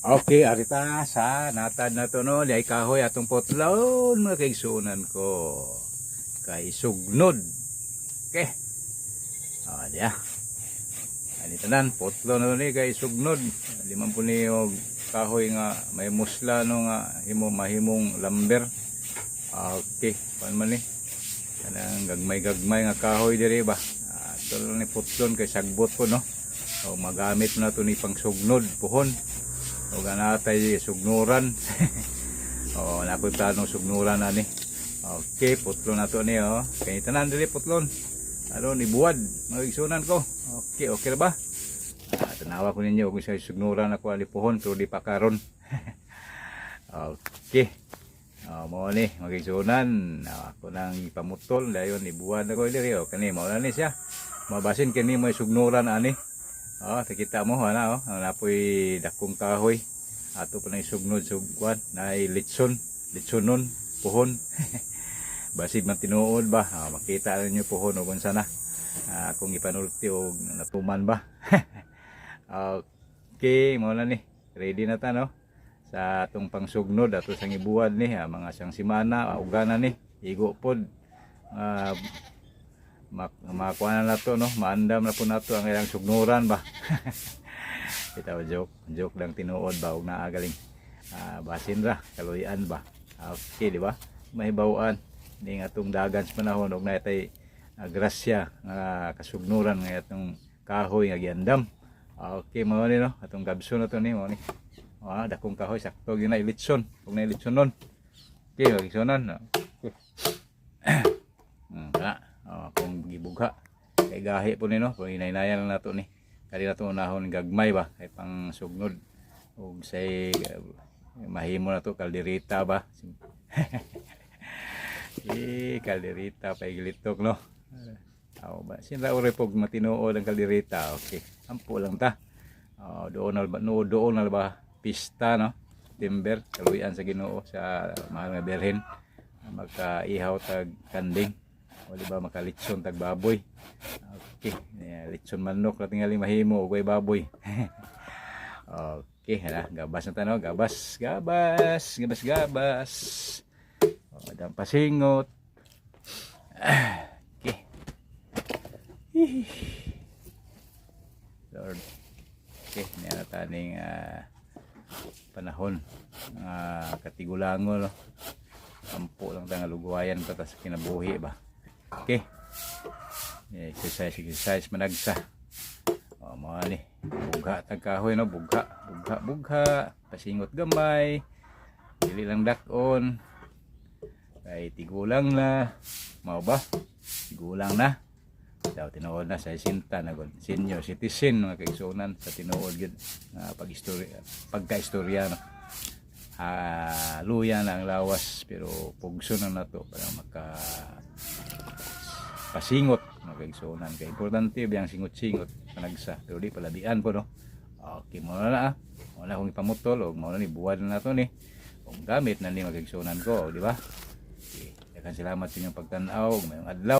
Okay, arita sa natad na to, no, diay kahoy atong putlon, mga kaigsuonan ko. Kay sugnod. Okay. Ah, diya. Ani tanan putlo na ni kay sugnod. Limang po ni og kahoy nga may musla, no, nga himo mahimong lumber. Okay, pan man ni. Kanang gagmay-gagmay nga kahoy diri ba. Ah, ito lang ni putlon kay sagbot po, no. O magamit na to ni pangsugnod puhon. O ganatay sugnuran. O nakoy plano sugnuran na ni. Okay, putlon na to ni, oh. Kay tanan diri putlon. Aron ibuwad mga igsunan ko. Okay, okay ra ba? Ah, tanawa ko ninyo kung sa sugnuran ako ali puhon pero di pa karon. Okay. Oh, mao ni mga igsunan. Ah, ako nang ipamutol dayon ibuwad ako diri, oh. Kani mao na ni siya. Mabasin kini mo sugnuran ani. Oh, kita mo ana, oh. Ang napoy dakong kahoy. Ato pa nang sugnod sugwan na litson, litsonon, puhon. Basig man tinuod ba? Ah, makita ninyo puhon og unsa na. Ah, akong ipanulti og natuman ba. Okay, mao na ni. Ready na ta, no? Sa atong pangsugnod ato sang ibuwad ni, ah, mga siyang simana, uga na ni, igo pod. Ah, makuha na nato, no, maandam na po nato ang ilang sugnuran ba. Itaw, joke joke lang tinuod ba ug naagaling, ah, basin ra kaluyan ba. Okay, di ba mahibaw-an ning atong dagan sa panahon ug naitay grasya nga kasugnuran nga atong kahoy nga giandam. Okay, mao ni, no, atong gabso na to ni, mao ni, ah, dakong kahoy, sakto gyud na ilitson ug na ilitson nun. Okay, magigsunan, okay. Kana. Oh, kung gibugha kay gahi po ni, no, kung hinaynayan lang nato ni. Kali nato unahon gagmay ba kay pang sugnod ug say mahimo na to kaldereta ba. Eh, kaldereta pa igilitok, no. Aw ba sinra ore pog matinuod ang kaldereta. Okay. Ampo lang ta. Oh, doon na ba, no, doon na ba pista, no. Timber kaluyan sa Ginoo sa mahal nga Birhen. Magkaihaw tag kanding o di ba makalitson tag baboy. Okay, yeah, litson manok ra tingali mahimo og way baboy. Okay, hala, gabas na ta, no, gabas, gabas, gabas, gabas. Oh, dang pasingot. Okay. Lord. Okay, niya na taning panahon nga katigulango, no. Ampo lang ta nga lugwayan pa ta sa kinabuhi ba. Okay. Yeah, exercise, exercise managsa. Oh, mga ni. Bugha tag kahoy, no, bugha, bugha, bugha, pasingot gamay. Dili lang dak-on. Kay tigulang na. Mao ba? Tigulang na. Daw tinuod na sa sinta na gud. Senior citizen, mga kaigsuonan, sa tinuod gud nga pag-istorya, pagka-istorya, no. Ah, luya na ang lawas pero pugso na nato para maka pasingot, mga kaigsuonan, kay importante biyang singot-singot panagsa pero di palabian po, no. Okay, mo na na, ah. Mo na akong ipamutol og mao na ni buwad na nato ni kung gamit na ni, mga kaigsuonan ko, di ba? Okay. Daghang salamat sa inyong pagtan-aw. Maayong adlaw.